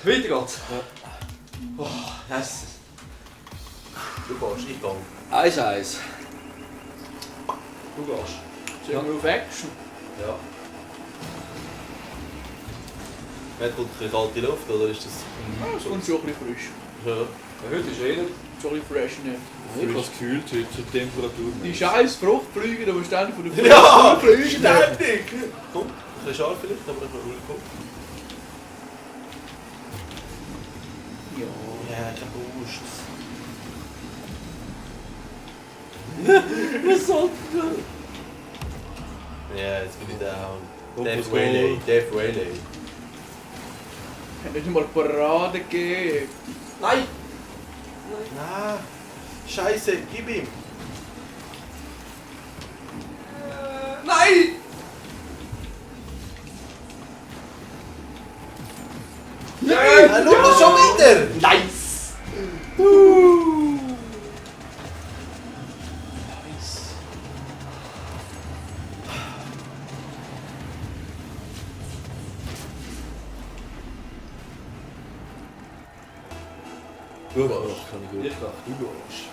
weiter geht's. Ja. Oh, yes. Du gehst, ich gehe. 1-1. Du gehst. Sind wir auf Action? Ja. Hat wohl eine kalte Luft, oder ist das... Ja, es kommt schon ein bisschen frisch. Ja. Ja, heute ist eh nicht. Schon ein bisschen fresh, ne? Ich habe es gefühlt heute zur Temperatur. Die scheiß Fruchtflüge, die wir ständig von der Ja! fliegen. Ständig! Komm, ein bisschen scharf vielleicht, aber das war cool. Ja. Ja, kein Boost. Was soll das? Ja, jetzt bin ich down. Und Death was Rayleigh, geht? Death Rayleigh. Hat nicht mal Parade gegeben. Nein! Nein! Scheiße, gib ihm! Nein! Nein, schau mal schon wieder! Nice! Du gehst. Kann ich gut. Ich gehe. Du gehst.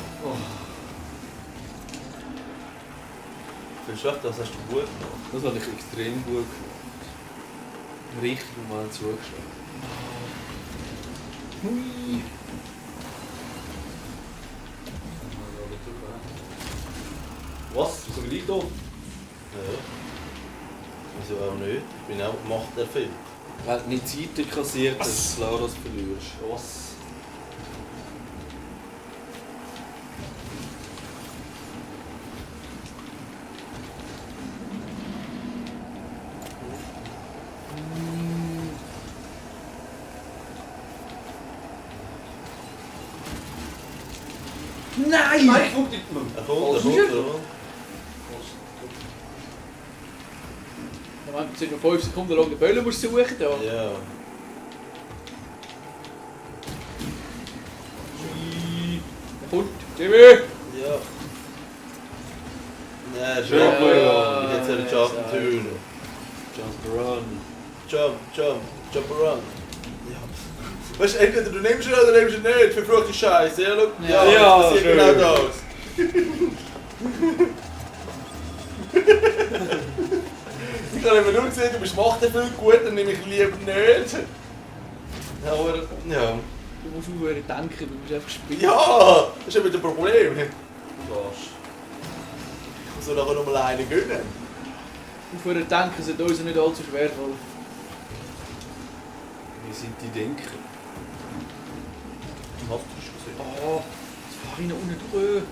Viel schlecht, das hast du gut gemacht. Das habe ich extrem gut gemacht. Richtig mal zugeschlagen. Hui. Was? Wieso bin ich da? Ja. Wieso auch nicht? Ich bin auch machterfüllt. Wenn du nicht Zeit kassiert, dann ist es klar, dass du verlierst. Was? Nein! Nein, guck dich mal. Er kommt, er Was kommt, ist er kommt. Moment, jetzt sind wir 5 Sekunden lang den Böllen musst suchen. Da. Ja. Er kommt. Jimmy! Ja. Ja, Ja, jump, ja. Ich hätte einen Jump tun. Jump run. Jump, jump, jump around. Ja. Weißt du, entweder du nimmst ihn oder du nimmst ihn nicht. Verfluchte Scheiße. Ja, schau. Ja, Ja, das sieht schön. genau das. Ich habe immer nur gesehen, du bist machterfüllt gut, dann nehme ich lieber nicht. Aber, ja. Du musst aufhören zu denken, du musst einfach spielen. Ja, das ist eben das Problem. Du gehst. Ich muss nachher noch mal einen gönnen. Aufhören zu denken, sind uns nicht allzu schwer. Wie sind die Denker? Was hast du gesehen? Oh, jetzt fahr ich noch unten durch.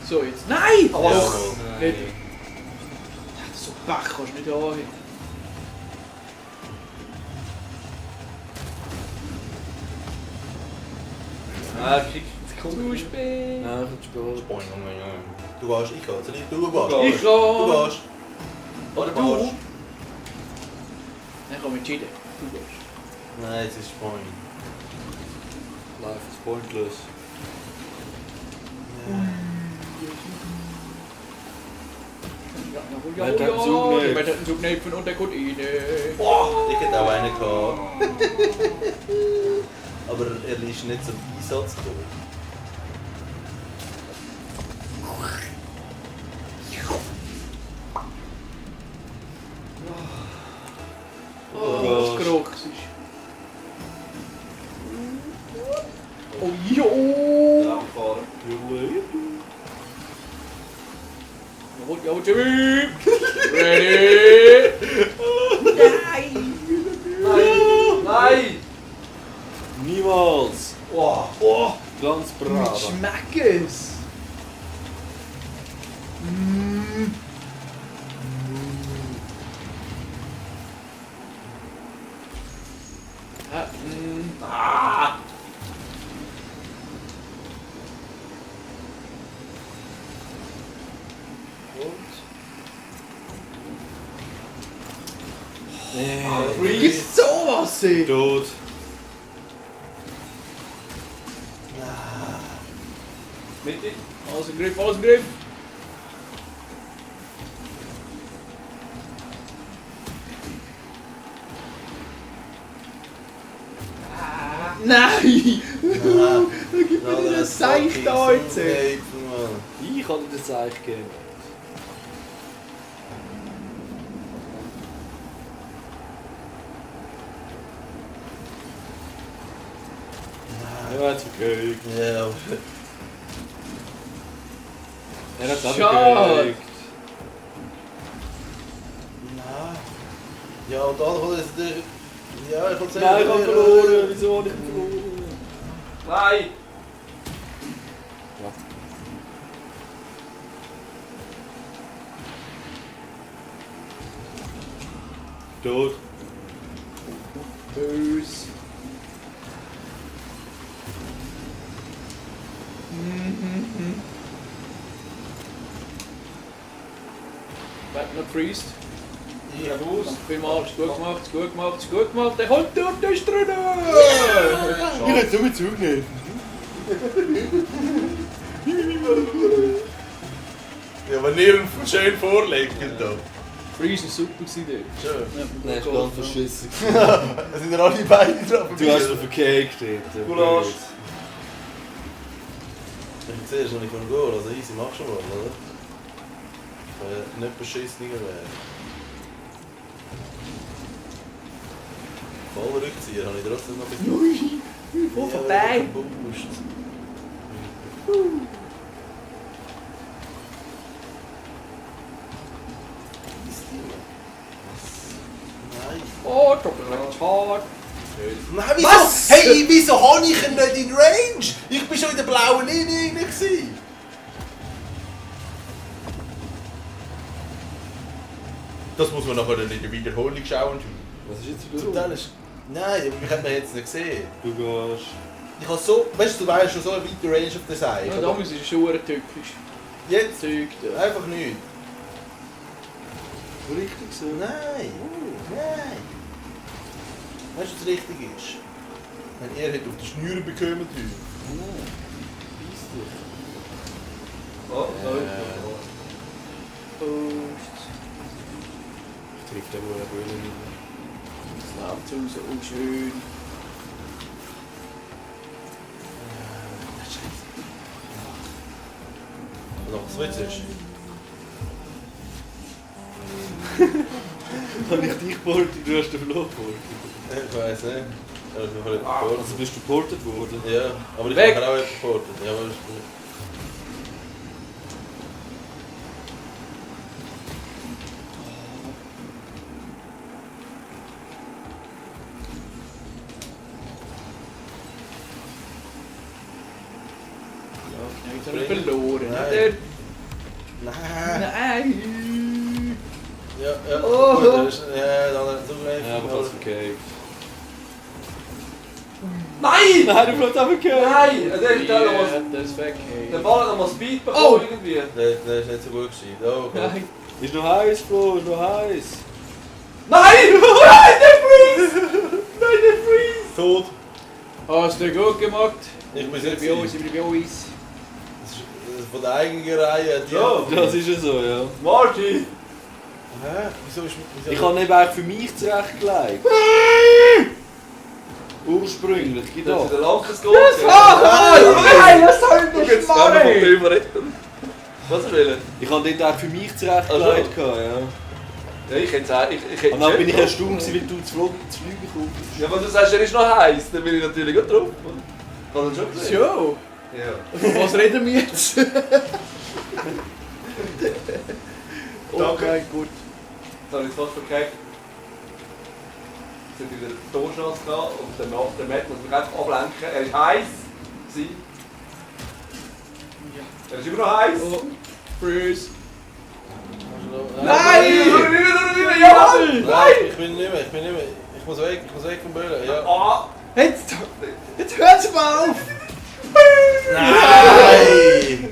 So, jetzt. Nein! Aber Ja. doch. Nicht. Das ist so Pech, kannst du nicht anhören. Ah, krieg. Zu spät. Nein, ich habe spät. Boing, boing, boing. Du gehst, ich gehe. Du gehst. gehst. Ich Du kann. gehst. Oder Du du? gehst. Nein, ich habe entschieden. Du gehst. Nein, es ist Boing. Life is pointless. Ja, Wer hat den Zug ja, nicht? wer hat den Zug nicht und der geht rein. Boah, ich hätte auch einen gehabt. Aber er ist nicht zum Einsatz gekommen. Oh, das Geruch ist. Oh, jo! Ja, fahren. Jawohl, jawohl, Jimmy! Ready! Nein! Nein! Nein! Niemals! Wow. Oh, Ganz wie brav. schmeckt es? Mm. Ah! Nee. Gibt's sowas? Ey? Tot. Mitte. Alles im Griff, alles im Griff! Nein! Nein. Gib mir das Seich da jetzt! Ich kann dir das Zeichen geben. Er hat's vergeigt. Ja, Er hat's auch Schade. vergeigt. nein. Ja, und dann kommt jetzt der... Ja, ich kann sagen... Nein, ich hab verloren. Wieso habe ich verloren? Nein! Tot. Bös. Werd noch freezed. Ja, Raus! Vielmals, gut gemacht, gut gemacht, gut gemacht. Der kommt dort, der ist drin! Ich hätte es nur zugenommen. Ja, wenn ihr ihn schön vorlegt, da. Freeze war super gewesen dort. Schön. Nein, ist ganz verschissen. Da sind ja alle Beine drauf. Du hast ihn vergeigt dort. Gulasch. Ich sehe schon nicht von Goal, also easy, mach schon mal, oder? Nicht beschissen werden. Voll Rückzieher habe ich trotzdem noch ein bisschen... Ui, voll vorbei. Boost. Nein. Oh, Doppelrecht hart. Nein, wieso? Was? Hey, wieso habe ich ihn nicht in Range? Ich bin schon in der blauen Linie rein gewesen. Das muss man nachher dann in der Wiederholung schauen. Was ist jetzt Zum wieder Teil ist... Nein, ich habe ihn jetzt nicht gesehen. Du gehst... Ich habe so... Weißt du, du weißt schon so eine weite Range auf der Seite. Ja, damals ist es schon typisch. Jetzt Zeug da. einfach nicht. Richtig so? Nein. Nein. Weißt du, was richtig ist? Wenn er auf die Schnüre bekommen hat. Nein. Beiß dich. Oh, sorry. Post. Ich triff den wohl eine Brille nicht mehr. Das läuft raus. Oh, schön. Noch was willst Habe ich dich geportet, du hast den Flo geportet. Ich weiß nicht. Ja, ich bin Also bist du geportet worden? Ja, aber ich Weg. kann auch etwas reporten. Ja, aber ist gut. Ja, jetzt haben wir verloren. Nein. Der- Nein. Nein. Ja, ja. Oh. Gut, dann ist, ja, dann zugreifen. Ja, aber das vergeigt. Nein! Nein, du bleibst auch vergeigt! Nein! Der ist der, Ja, der das weg. der Ball hat noch mal Speed bekommen Oh! irgendwie. Der ist nicht so gut gewesen. Oh, okay. Nein. Ist noch heiß, Flo, ist noch heiß. Nein! Nein, der Freeze! Nein, der Freeze! Tot. Hast du gut gemacht? Ich bin Wir jetzt sind bei uns, wir sind bei uns. von der eigenen Reihe. Die Ja. Das ist ja so, ja. Marty! Hä? Wieso ist... Wieso Ich habe eben auch für mich zurechtgelegt. Ursprünglich, Das genau. ist der Lankes Goal. Nein, was soll Du gehst einfach von dem retten. Was er will? Ich habe dort auch für mich zurechtgelegt, ja. Ja, ich hätte es Und dann bin ich erstaunt, weil du zu fliegen kommst. Ja, aber du sagst, er ist noch heiß, dann bin ich natürlich auch drauf. Kann er schon gesehen? So, Ja. was reden wir jetzt? Okay, gut. Jetzt habe ich es fast verkackt. Jetzt hat wieder die Torchance gehabt und der Matt muss mich einfach ablenken. Er ist heiß. Sie. Er ist immer noch heiß. Oh, Bruce. Nein! Jawohl! Nein! Ich bin nicht mehr, ich bin nicht mehr. Ich muss weg vom Böllen. Ja. Ah! Jetzt hört's mal auf! Nein!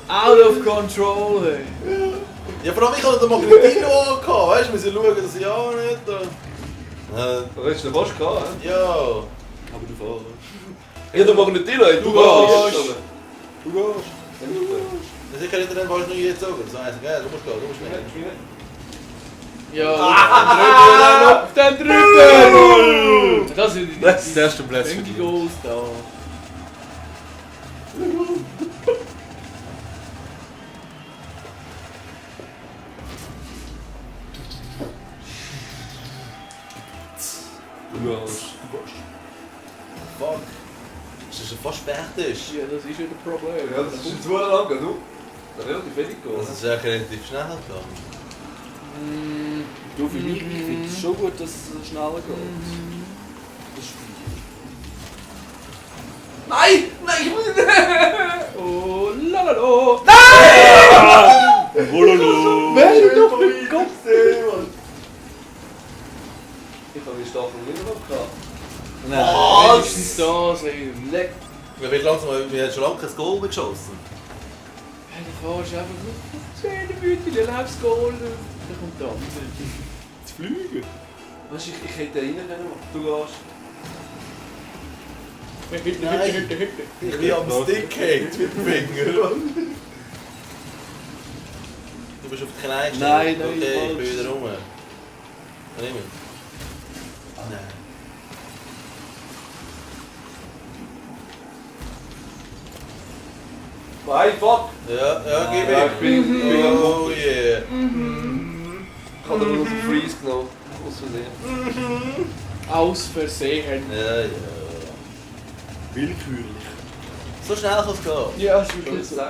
Out of control, ey. Ja, vor allem ich hatte den Magnetino gehabt, weißt du, wir müssen schauen, dass ich ja nicht... Du hast den fast gehabt, hä? Ja. Aber du fährst. Ja, der Magnetino, du gehst. gehst! Du gehst. Also ich kann nicht dann fast noch jetzt sagen. Das heisst, gell, du musst gehen, du musst nicht. Ja, auf den dritten! Das sind Das ist der erste Platz für Denke dich. Goals da. Du hast. Fuck. Ist das schon fast fertig? Ja, das ist ja das Problem. Ja, das ist jetzt zu lang, du. Das ist relativ wenig Das gegangen. ist ja relativ schnell gegangen. Du, für mich, ich finde es schon gut, dass es schneller geht. Das ist Nein! Nein, ich muss nicht! Oh, lalala! Hololo! Wer ist doch mit Gott? Ich habe die Staffel nicht mehr gehabt. Nein. Wenigstens das, ey. Leck! Wir haben schon lange kein Goal mehr geschossen. Hey, du fährst einfach nur 10 Minuten, dann läufst du Goal, dann kommt der andere. Zu fliegen? Weißt du, ich hätte rein können. Du gehst. Hütte. Ich bin am Stick gehängt mit dem Finger. Du bist auf die Knie gestellt. Nein, Okay, ich falsch. bin wieder rum. Nimm ihn. Ah nein. Nein, fuck! Ja, gib Ja, ihm. ich bin am Oh yeah. Ich habe nur so Freeze genommen. Aus Versehen. Aus Versehen. Ja. Willkürlich. So schnell kann es gehen. Ja, es ist Und wirklich jetzt so. 6-5.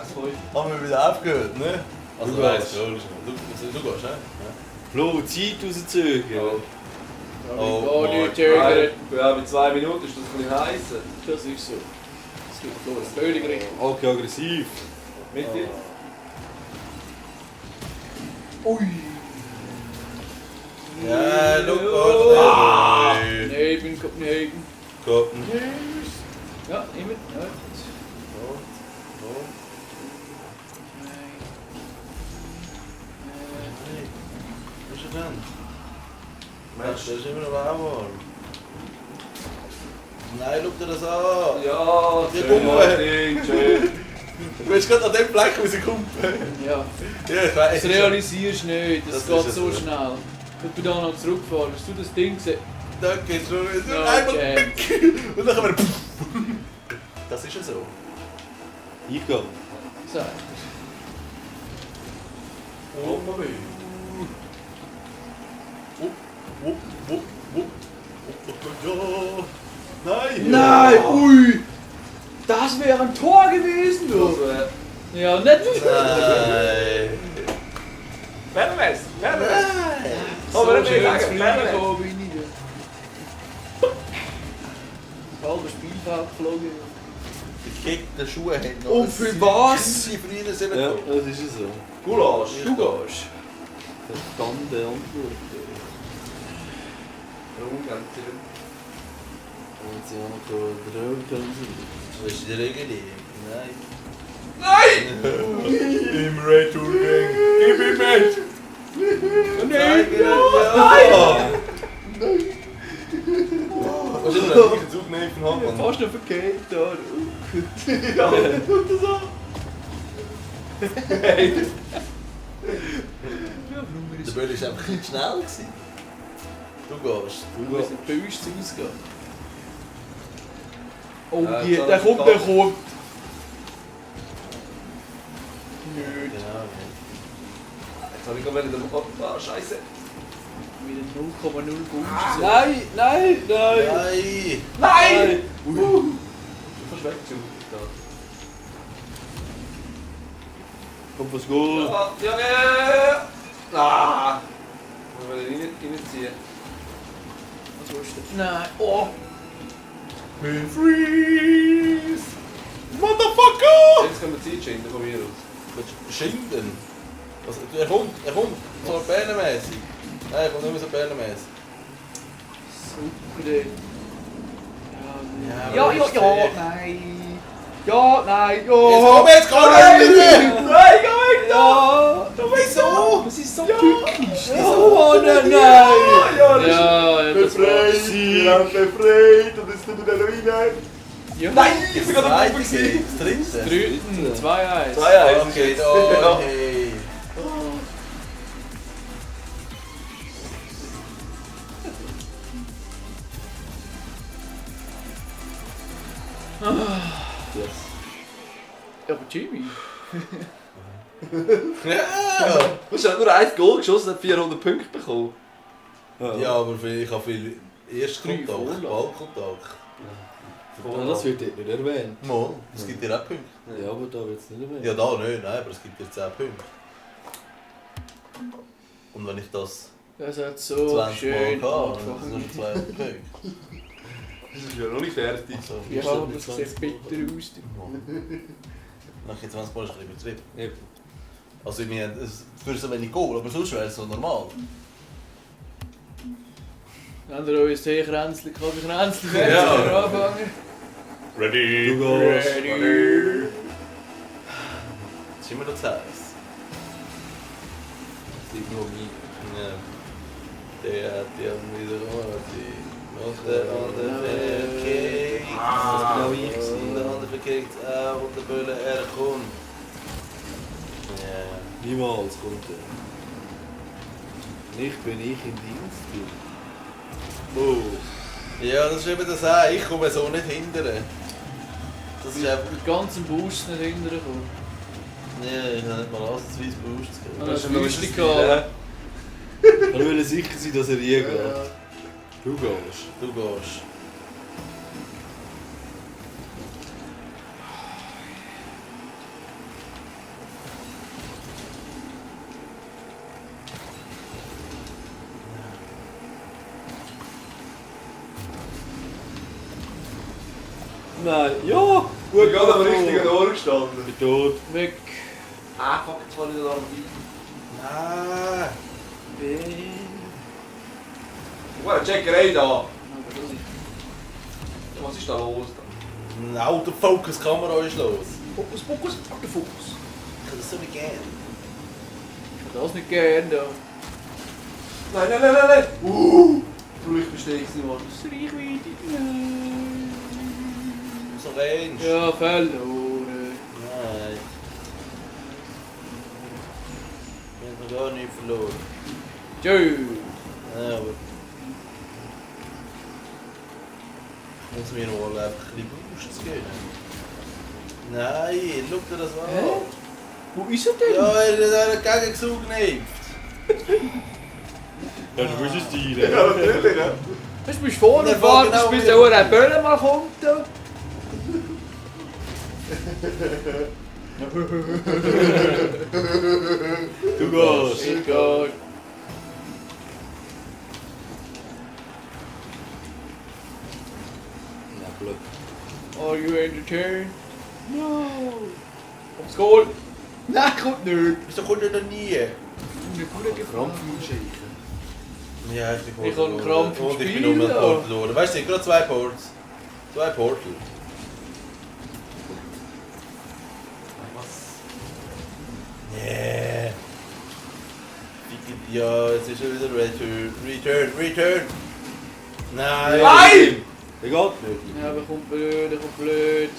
Haben wir wieder aufgehört, ne? Also Du weißt gehst. du gehst, ne? Flo, Zeit rauszögern. Oh, Oh, nicht Mann. zögern. Ja, bei 2 Minuten ist das ein bisschen heiß. Das ist so. Das geht los. Völlig richtig. Okay, aggressiv. Mit dir? Ui. Ja, schau mal. Neben Kopenhagen. Kopen. Ja, immer. Ja. Was ist denn? Mensch, das ist immer noch warm. Nein, schau dir das an. Ja, Die schön, Gummel. Ding, schön. Du bist gerade an dem Fleck, wo sie kommt. Ja. Ja, ich weiss. Das realisierst du nicht, das Das geht ist es so so. schnell. Und du da noch zurückfahren, hast du das Ding gesehen? Da geht's schon wieder. No Einmal. chance. Und dann können wir. Das ist ja so. Ich gehe. So. Oh, Mami. Wupp, wupp, wupp. Ja. Nein! Nein, ui! Das wäre ein Tor gewesen, du! Also, Ja, nicht? Nein! Fernmess! Fernmess! Nein! Oh, wer hat mir schön gesagt, zu Fliegen Fernmess? gekommen bin ich. Das halbe Spielfeld geflogen. Der Kick der Schuhe hat noch. Und für was? Sie früher sind Ja, wir das ist ja so. Gulasch! Du gehst. Verstandene Antwort. Warum ganz schön? Und sie haben noch drüben. Das ist der Regel. Nein. Nein! Im Retour Gang. Gib ihm mit! Nein! Nein! Was ist denn das? Zug nehmen von Hand. Fast noch verkehrt da. Ja, tut das an! Hey! Der Böll war einfach nicht schnell. Du gehst. Du musst nicht böse ausgehen. Oh, Ja, hier, jetzt der hat er kommt, der es kommt. Nicht. Genau. Jetzt habe ich gerade wieder den Kopf. Ah, Scheiße! Wieder 0,0 Gunst. Nein, nein, nein! Nein! Nein! Ui. Du kannst weg, Jim. Kommt was gut. Ja. Ah! Wir wollen reinziehen. Was willst du? Nein. Oh! Mit Freeze! Motherfucker! Jetzt können wir Zeit schinden von mir aus. Schinden? Also, er kommt. So bärenmässig. Nein, er kommt nicht mehr so bärenmässig. Super. Ja, Ja, aber ja, das ist ja, sehr- nein. Ja, nein, ja. Jetzt komm, bitte! Nein, geh weg! Ja. Wieso? Das ist so typisch. Oh nein, nein! Ja, das war's. Befreit! Und jetzt tun wir da rein. Ja. Nein, ich bin gerade am Zweite Oben gewesen. gewesen. Das dritte? Dritten, 2-1. 2-1. Okay, Ja. okay. Jimmy. Ja! Du hast ja nur ein Goal geschossen und 400 Punkte bekommen. Ja, aber ich habe viel Erstkontakt, 3 Vorlagen. Ballkontakt. Ja, das wird dort nicht erwähnt. Mal, es gibt dir auch Punkte. Ja, aber da wird es nicht erwähnt. Ja, da nicht, nein, aber es gibt dir 10 Punkte. Und wenn ich das Das hat so 20 Mal schön gehabt, dann angefangen. sind es 200 Punkte. Das ist ja noch nicht fertig. Also, Ja, aber das sieht bitter aus. nach 20 Mal ist es ein bisschen übertrieben. Eben. Also wir haben für so wenig Goal, aber sonst wäre es so normal. Haben wir euch ein Kränzchen, Kränzchen fertig Ja. anfangen? Ready! Du gehst. Ready. Jetzt sind wir noch zu heiß. Das liegt nur an mir. Ja. Der hat ja wieder Orti. Und der andere verkehrt. Das war genau ich Und der gewesen. andere verkehrt auch und der Böller er kommt. Ja. Niemals kommt er. Nicht, wenn ich im Dienst bin. Oh. Ja, das ist eben das auch. Ich komme so nicht hindern. Das ist einfach... Mit ganzem Boost nicht hinterher kommen. Ja, ich habe nicht mal ansatzweise Boost Ah, gegeben. das ist ein Wüstchen Spiel, gehabt. Ich will sicher sein, dass er je geht. Ja. Du gehst. Du gehst. Nein, ja! Gut, ich habe aber richtig an Ohr gestanden. Ich bin tot. Weg. Ah, fuck, jetzt war ich da noch Nein! Gut, Checkerei da. Aber das ist... Was ist da los? Ein Autofokus-Kamera ist los. Fokus, Fokus, fucking Fokus. Ich kann das so nicht gern. Ich hätte das nicht gern da. Nein, nein, nein, nein, nein! Du Lichtbestätigst nicht, Mann. Das Reichweite. Nein. So rennst. Ja, verloren. Nein. Ich habe noch gar nichts verloren. Tschö. Ja, aber... Muss mir noch mal einfach ein bisschen Boost geben. Nein, schau dir das an. Hä? Wo ist er denn? Ja, er hat gegen gesugnet. Ja, du musst es dir. Ja, natürlich, ja. Du bist vorne Ja, gefahren, genau bis wie- der Uhr Böller mal kommt. Da. Du gehst. Ich gehe. Ja, blöd. Are you entertained? No. Aufs Goal. Nein, kommt nicht. Wieso kommt er da nie? Nicht gut gefahren. Ja, ich bin Ich habe einen Krampf im Und ich bin Spiel, nur da. ein Portal durch. Weißt du, gerade 2 Ports. 2 Portal. Yeah. Ja, jetzt ist er wieder Return. Nein! Nein! Der geht nicht. Ja, aber kommt blöd, er kommt blöd.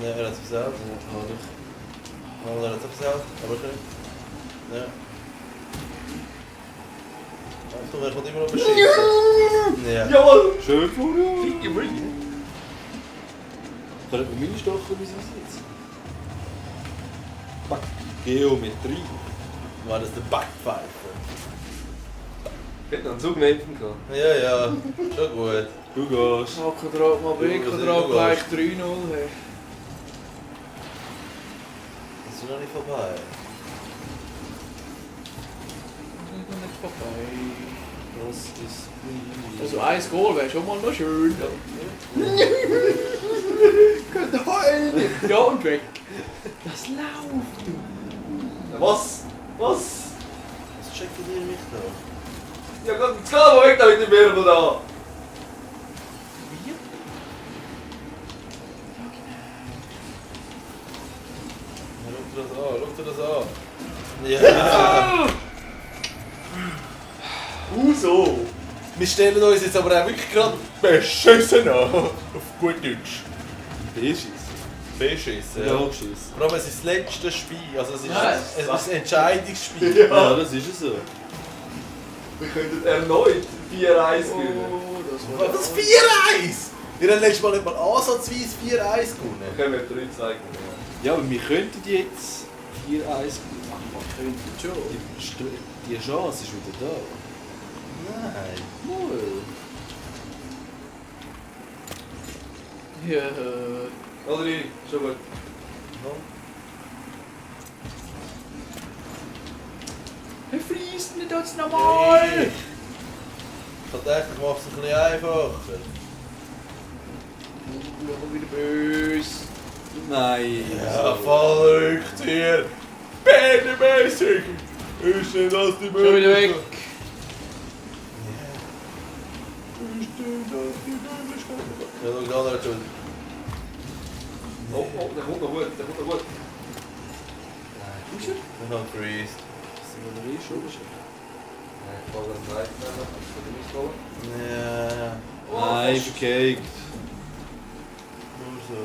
Ja, er hat es versaut. Ja, habe ich. Oh, er hat es versaut. Aber schön. Ja. Achtung, er kommt immer noch beschissen. Ja. Jawohl! Schön, Florian. Ficke Bring. Können wir meine Stochen bis jetzt? Geometrie. War das der Backpfeifer? Ich hätte noch einen Zug nehmen können. Ja, ja. Schon gut. Du gehst. Quadrat mal B, Du, was Quadrat ist gleich los? 3-0. Hey. Das ist noch nicht vorbei. Ich bin nicht vorbei. Das ist Also 1 Goal wäre schon mal noch schön. Könnt heulen! Ja und weg. Das läuft. Was? Was? Was checkt ihr mich da? Ja, Gott, jetzt geh mal weg da mit dem Wirbel da! Ja, schau dir das an. Ja. So! Wir stellen uns jetzt aber auch wirklich gerade beschissen an. Auf gut Deutsch. Beschiss. Beschissen, Ja, ja. geschissen. Vor allem, es ist das letzte Spiel. Also es ist Nein. ein Entscheidungsspiel. Ja, das ist es so. Wir könnten erneut 4-1 gewinnen. Oh, das war Was? 4-1? Wir haben letztes Mal nicht mal ansatzweise 4-1 gewonnen. Können wir 3 zeigen. Ja, aber wir könnten jetzt 4-1 gewinnen. Könnte schon. Die Chance ist wieder da. Nein. Mal. Ja. Oder ich? Schon gut. Er fließt nicht als normal. Ich dachte, ich mache es ein bisschen einfacher. Wieder böse. Nein. Ja, verrückt hier. Bädemäßig. Ist nicht das die Schon wieder weg. Ist nicht das die Möglichkeit? Ja, schau da nicht schon. Oh, der kommt noch gut, der kommt noch gut. Wir haben freezed. Sind wir noch nicht schon? Nein, ich wollte den zweiten nehmen, kannst du den ausholen? Ja. Nein, verkackt. Nur so.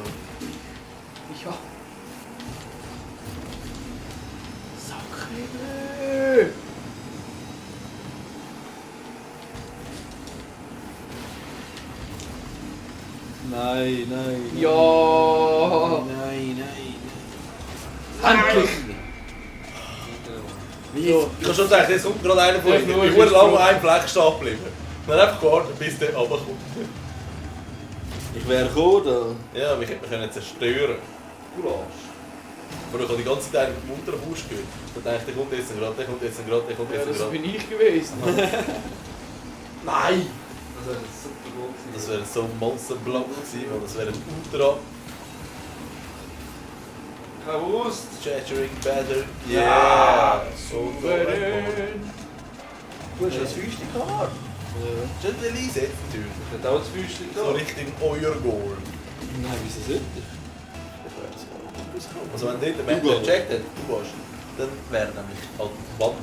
Ja. Sacre. Nein, nein. Ja. Nein, nein. Endlich. Ich habe schon gedacht, jetzt kommt gerade einer von Ja, euch. nur Ich ist bin es lange gut. an einem Fleck stehen geblieben. Dann einfach gewartet, bis der runterkommt. Ich wäre gekommen, Ja, wir können zerstören. Gulasch. Aber ich habe die ganze Zeit einen munteren Busch gehört. Da dachte ich, der kommt jetzt gerade, der kommt jetzt gerade, der kommt Ja, jetzt das gerade. bin ich gewesen. Nein! Das wäre super gut gewesen. Das wäre so ein Monsterblock gewesen, und das wäre ein Ultra Gewusst. Chattering Better. Ja. Yeah! So toll. Du hast das Füßchen gehabt. Schon den Leise jetzt natürlich. Ich hätte auch das Füßchen So Richtung euer Goal. Nein, wieso sollte ich? Also wenn dort der Du Mensch gehst. gecheckt hat, du gehst, dann wäre nämlich an die Wand.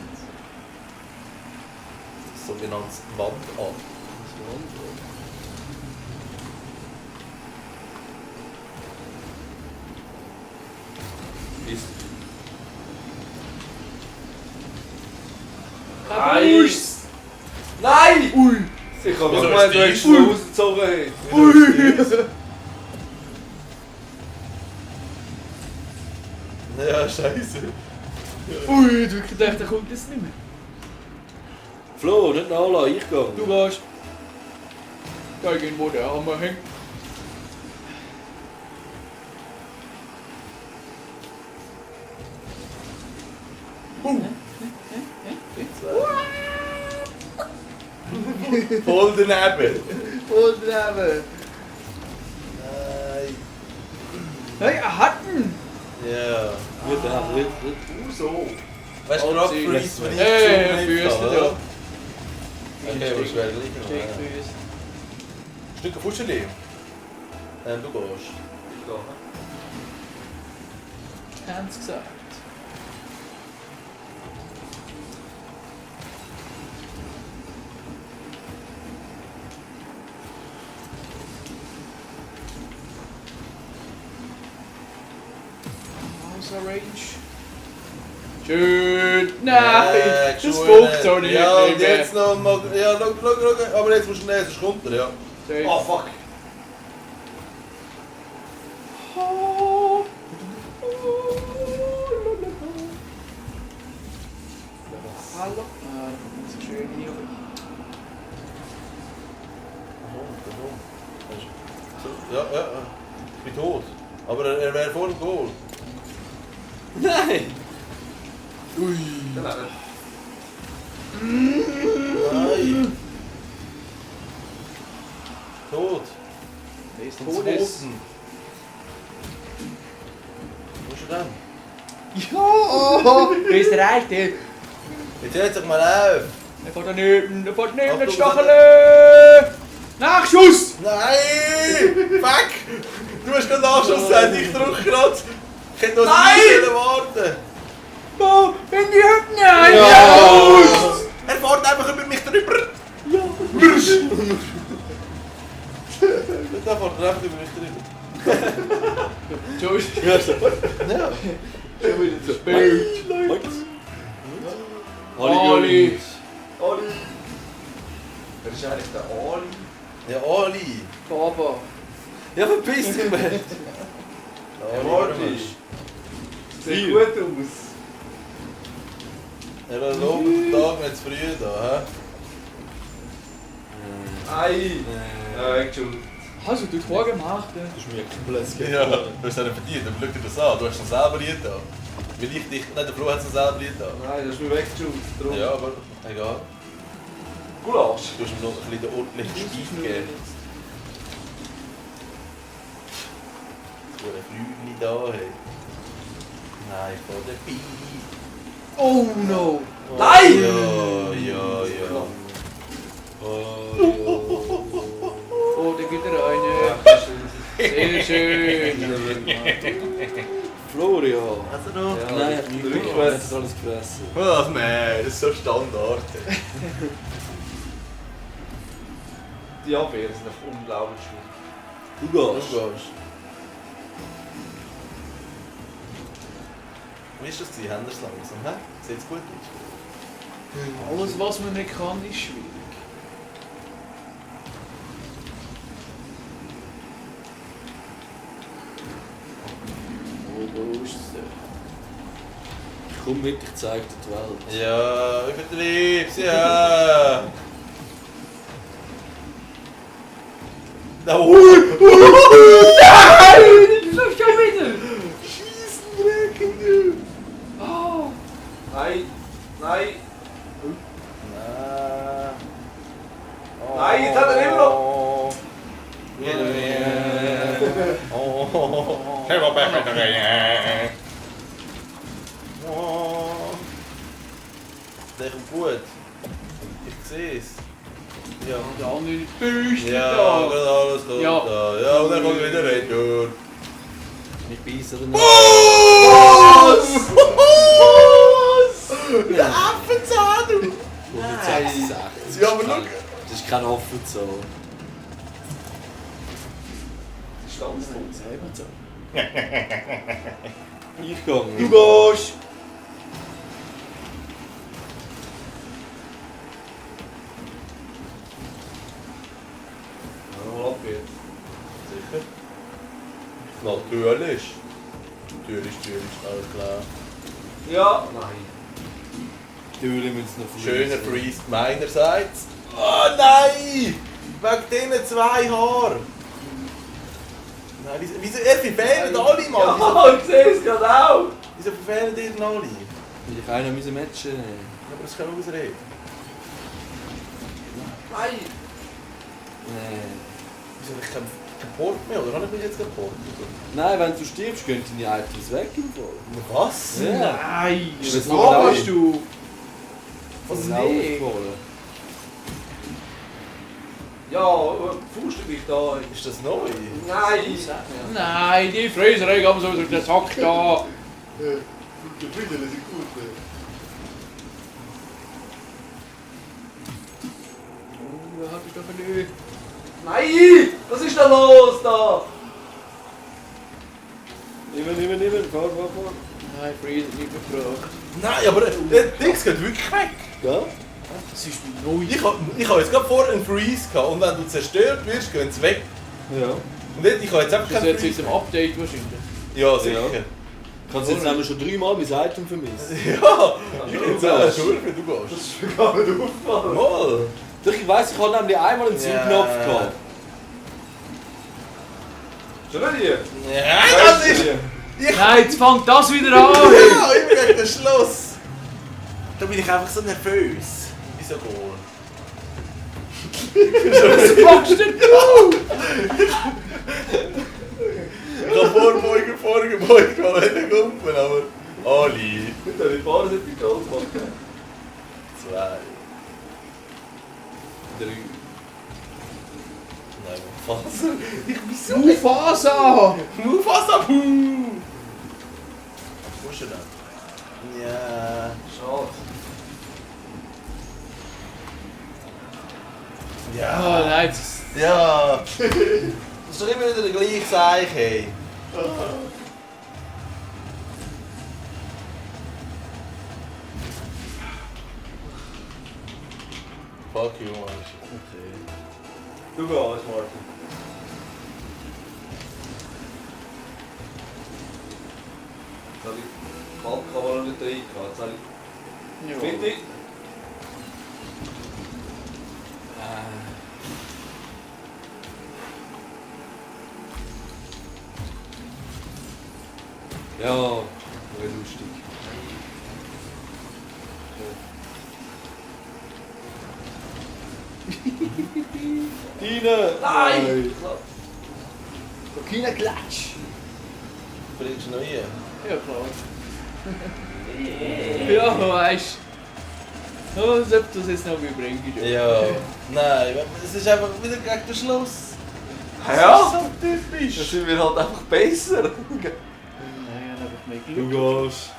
Das sogenannte Wandart. Ist. Kabus. Nein! Ui. Ich habe Wieso nicht gemeint, ist du die hättest ihn rausgezogen. Ui. Ja, scheiße. Ui, du hast gedacht, der kommt jetzt nicht mehr. Flo, nicht nachlassen, ich gehe. Du gehst. Da gehen, wo der Hammer hängt. Voll daneben. Und daneben. Nein. Hey, er hat ihn! Ja. Gut, dann einfach nicht. So. Weißt du, Oh, gerade sie- Freeze, wenn ich Hey, gesungen Füße habe, da. oder? Okay, aber es wäre gleich noch. Steckfüße. Stück Fuscheli. Du gehst. Ich gehe. Haben's gesagt. Außer Range. Schön! Nein! Das fuckt so nicht! Ja, und Digga. jetzt noch mal. Ja, schau. Aber jetzt musst du näher, sonst kommt er, ja. Safe. Oh fuck. Hallo? Ah, das ist schön hier. So, ja. Ich bin tot. Aber er wäre vor dem Goal. Nein! Ui. Genau. Nein. Tot. Der ist Zum tot ist. Zweiten. Wo ist er denn? Ja! Bis reicht der? Jetzt hört sich mal auf. Er fährt daneben, der fährt neben Achtung, den Stachel! Nachschuss! Nein! Fuck! Du hast gerade Anschluss gesagt, ich drücke gerade. Ich hätte noch Nein! nicht warten. Oh, in die Hütte! Nein! Ja! Er fährt einfach über mich drüber. Ja! Da fährt er einfach über mich drüber. Entschuldigung. Ja, so. Ja. Schon wieder zu spät. Ali. Ali. Wer ist eigentlich der Ali? Ja, Ali. Baba. Ja, verpiss dich, Mann. Ja, warte. Sieht gut aus. Ja, dann loben den Tag nicht zu früh da, Ei! Ja, weggeschaut. Also, du hast vorgemacht. Das ist mir komplett hä? Ja, du hast es nicht verdient, aber schau dir das an, du hast es selber hier da. Weil ich dich, nicht der Flo hat es selber hier da. Nein, das ist mir weggeschaut. Darum. Ja, aber egal. Gulasch. Du hast ihm noch ein bisschen den ordentlichen Speed gegeben. So ein Flügel da, hey. Nein, von der Bi. Oh no! Nein! Ja. Oh, da gibt er eine. Sehr schön. Florian. Hast du noch? Ja, nein, ich habe nicht Rückwärts. gemacht. Das ist alles gefressen. Was, man? Das ist so Standard. Die Abwehr sind einfach unglaublich schwierig. Du Du gehst. gehst. Wie ist das gewesen? Haben wir es langsam? Hä? Sieht es gut aus? Alles, was man nicht kann, ist schwierig. Wo ist es denn? Ich komm mit, ich zeig dir die Welt. Ja, übertreib's, ja! No. Nein! Ich läuft schon wieder! Schießen, Drecken, du! Oh! Nein! Nein! Na. Oh. Nein, jetzt hat er immer noch- Oh. Hey, mal back, der kommt gut. Ich sehe es. Ja. Und der andere Büste Ja, da! geht alles gut. Ja. Da. Ja, und dann kommt wieder Retour. Ich beiße oder nicht? Was? Was? Der Affenzahn, du! 166. Ja, aber schau. Das ist kein Affenzahn. Standspunkt. Ich gehe. Du gehst! Mal Abwehr. Sicher? Natürlich. Natürlich, alles klar. Ja! Nein. Die Türen müssen noch Schöner Freeze meinerseits. Oh nein! Wegen diesen 2 Haaren. Nein, wieso verfehlen alle, Mann? Ja, ich sehe es gerade auch! Wieso verfehlen die denn alle? Will ich einen müssen matchen? Ja, aber das ist keine Ausrede. Nein! Nee. Wieso habe ich keinen Port mehr? Oder habe ich mich jetzt keinen Port? Nein, wenn du stirbst, gehen deine Items weg im Fall. Was? Ja. Nein! Ist das Was noch machst du? Was ist Nee. aufgefallen? Ja, Fuß du mich da? Ist das neu? Nein! Nein, die Fräserei haben so den Sack da! Die Bilder sind gut. Oh, wer hat dich da verlöst? Nein! Was ist da los da? Nimm, fahr. Nein, Fraser hat nicht mehr gefragt. Nein, aber der Dings geht wirklich weg. Ja? Das ist neu. Ich habe jetzt gerade vorher einen Freeze gehabt und wenn du zerstört wirst, gehen sie weg. Ja. Und jetzt, ich habe jetzt einfach Das ist keinen jetzt Freeze. seit dem Update wahrscheinlich. Ja, sicher. Kannst du jetzt nämlich schon 3 Mal mein Item vermissen? Ja, ich Du bin jetzt auch gehst. schuld, wenn du gehst. Das ist mir gar nicht aufgefallen. Mal. Doch, ich weiss, ich habe nämlich einmal einen Zoom-Knopf Ja. gehabt. Schon nicht hier? Ja, das ist... Nein, jetzt fängt das wieder an! Ja, immer gegen den Schluss. Da bin ich einfach so nervös. Wieso Goal? Was machst denn du? Ich habe vorgebeugt, weil ich Kumpel, aber... Ali. Gut, da wird Fahrer sind die Goals machen. 2. 3. Nein, Mufasa. Ich bin so... Mufasa! Mufasa, puh! Wo ist er denn? Ja... Schade. Ah, Ja... nein, jetzt... Ja... Das ist doch immer wieder der gleiche Seich, hey. Fuck you, Mann. Du gehst, Martin. Jetzt habe ich Kalka noch nicht rein gehabt. Jetzt habe ich Ja. Fitti. Ja, war lustig. Deine! Nein! Keiner Klatsch. Bringst du noch hier? Ja, klar. Ja, weißt du. Oh, als ob das jetzt noch bringen. Ja. Nein, es ist einfach wieder gegen den Schluss. Ja? So Dann typisch. sind wir halt einfach besser. Nein, einfach mehr Du Glück. gehst.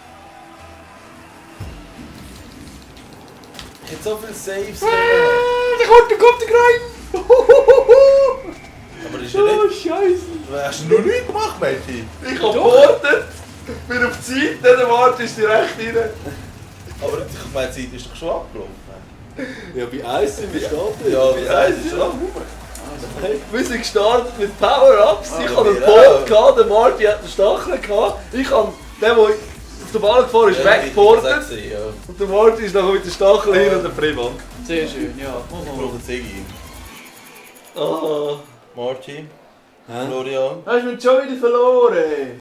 Ich hätte so viel Saves drin. Da kommt der rein! Aber das ist ja Oh, nicht... Scheiße! Hast du noch nichts gemacht, Matti? Ich habe gewartet, bin auf die Zeit, dann wartest du direkt rein. Aber ich meine, die Zeit ist doch schon abgelaufen. Ja, bei Eis sind wir gestartet. Ja, das ist schon abgelaufen. Wir sind gestartet mit Power-Ups. Ah, Ich hatte einen wir Boot, auch. gehabt, der Marty hat einen Stachel gehabt. Ich habe den, der auf der Bahn gefahren ist, weggeportet. Ja. Und der Marty ist nachher mit dem Stachel hin und der Prima. Sehr schön, ja. Ich brauche einen Ziggy. Ah. Marty, Hä? Florian. Hast du mich schon wieder verloren?